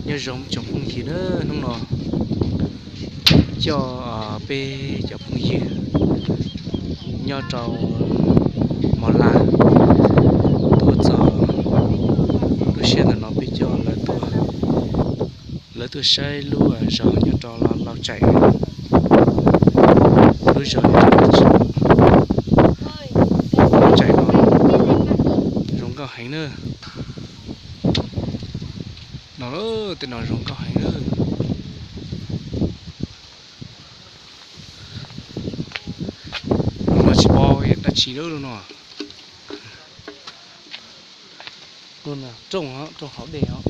Nyob zoo tsoom phooj ywg na, hnub no coj peb cov phooj ywg nyob rau Mos Las tuaj txog lub sij hawm ntawm no peb coj lawv tuaj, lawv tuaj saib lub zos nyob rau Lauj Tsaim, lub zos Lauj Tsaim no zoo nkauj heev na. No, tej no zoo nkauj heev na. No tsis paub dab tsi lawm no. Rooj, rooj hauv dej os.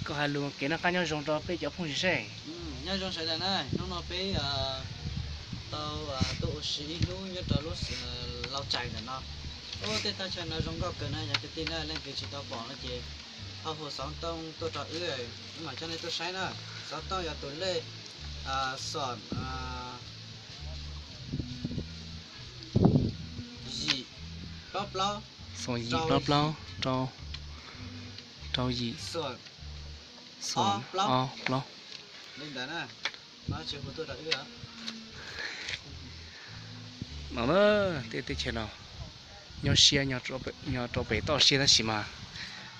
Koj hais lus kev noj qab nyob zoo rau peb cov phooj ywg seb. Nyob zoo sawv daws na, hnub no peb tau tuaj ua si ib hnub nyob rau lub Lauj Tsaim ntawm no. Ub, tej thaj chaw no zoo nkauj kawg na cov kwv tij na, leej twg tsis tau pom no ces ho hu xov tooj tuaj rau wb, wb mam coj nej tuaj saib na. Xov tooj yog tus lej xoom yim plaub plaub, xoom yim plaub plaub, rau, rau yim, xoom ob plaub. Li ntawd na, no tsis hu tuaj rau wb. No na, tej teb chaws no nyob siab, nyob rau pem toj siab tab sis mas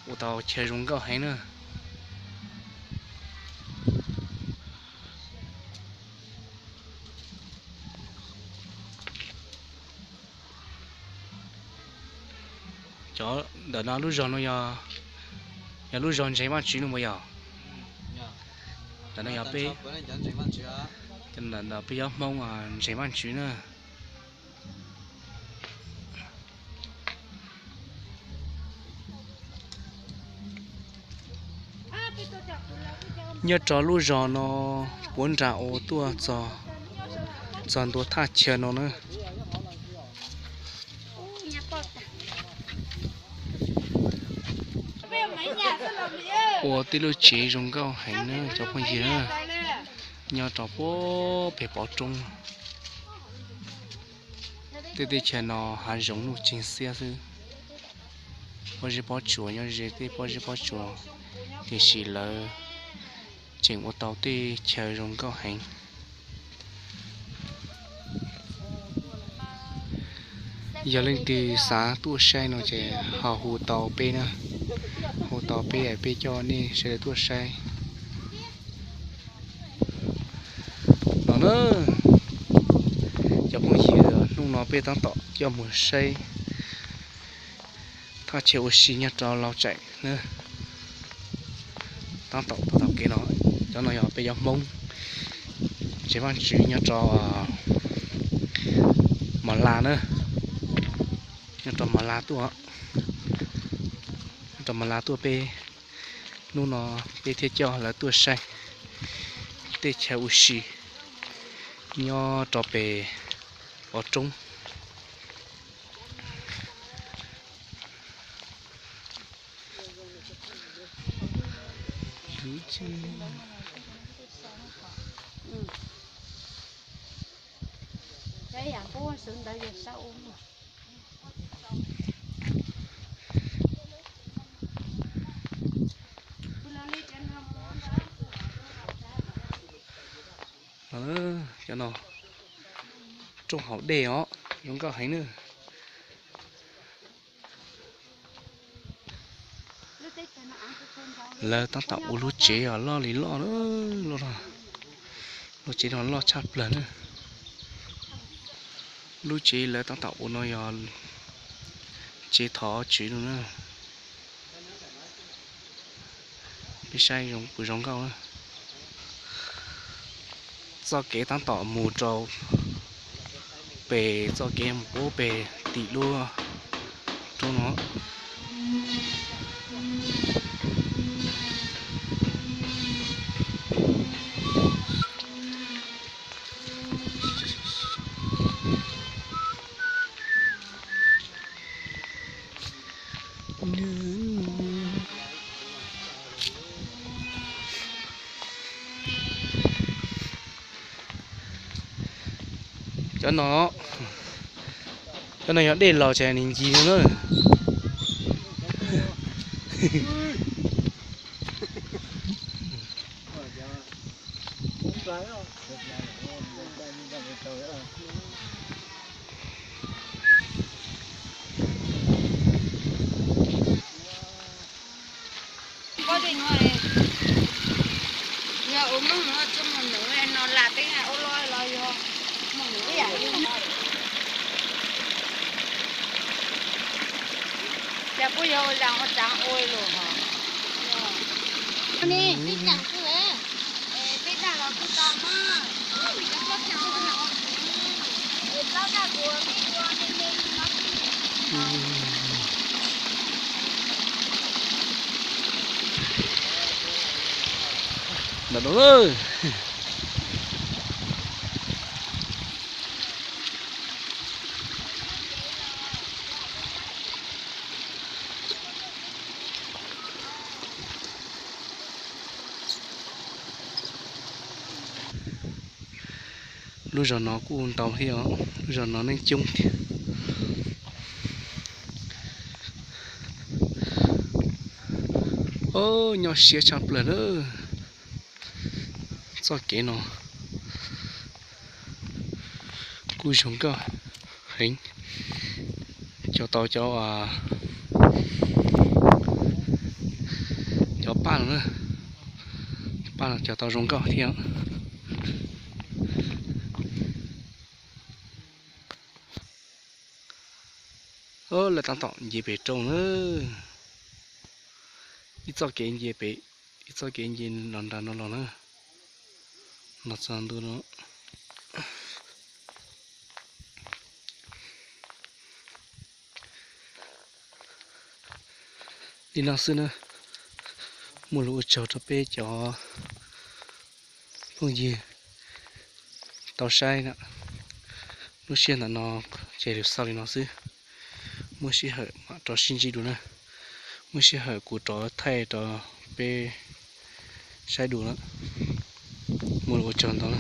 ua tau chaw zoo nkauj heev na. Cov ntawm no lub zos no yog, yog lub zos ntseeg Vajtswv no puas yog? Ntawm no yog peb, ntawm no peb cov Hmoob ntseeg Vajtswv na. Nyob rau lub zos no puav nram uas tuaj txog ntua thaj chaw no na. Ua tib lub tsev zoo nkauj heev na cov phooj ywg na, nyob rau puag pem pov roob. Tej teb chaws no hav zoov nuj tseeg xiab xwb. Pob zeb pob tsuas nyob ze tej pob zeb pob tsuas, tiam sis lawv tseem ua tau tej chaw zoo nkauj heev. Yog leej twg xav tuaj saib no ces ho hu tau peb na, hu tau peb, peb coj nej sawv daws tuaj saib. No na, cov phooj ywg, hnub no peb tab tom coj mus saib thaj chaw ua si nyob rau Lauj Tsaim na. Tab tom, tab tom kev no, cov no yog peb cov Hmoob ntseeg Vajtswv nyob rau Mos Las na, nyob rau Mos Las tuaj, nyob rau Mos Las tuaj peb, hnub no peb thiaj coj lawv tuaj saib tej chaw ua si nyob rau pem pov roob. Cov no rooj haus dej os, zoo nkauj heev na. Lawv tab tom ua lub tsev os, loj li loj, lub tsev no loj tshaj plaws na. Lub tsev lawv tab tom ua no yog tsev thov tswv no na. Peb saib zoo puas zoo nkauj na. Txoj kev tab tom mus rau pem, txoj kev mus puag pem tim lub roob no. Cov no, cov no yog dej los ces nws ncig no na. Pob zeb no yog ua Hmoob no txoj mus nws no lam peb ua loj los yog mus nws ib yam li. Cas kuj yog ua zaj ua tsav ua lus hos. Ni peb dag los kuj tau mas, peb dag kuv me ua me me no. Ntawm no lawm. Lub zos no kuj ntau thiab os, lub zos no neeg coob thiab. Nyob siab tshaj plaws lawm. Txoj kev no kuj zoo nkauj heev, cog tau cov, cov paj no na, paj no cog tau zoo nkauj thiab. Lawv tab tom nce pem roob na, ib txoj kev nce pem, ib txoj kev nce los nram no los na, los txog ntua no. Li no xwb na, muaj lus ua tsaug rau peb cov phooj ywg tau saib na. Lub sij hawm ntawm no ces lus xaus li no xwb, muaj sij hawm mam rov sib ntsib dua na, muaj sij hawm kuv rov thaij rau peb saib dua na, muaj lus ua tsaug ntau na.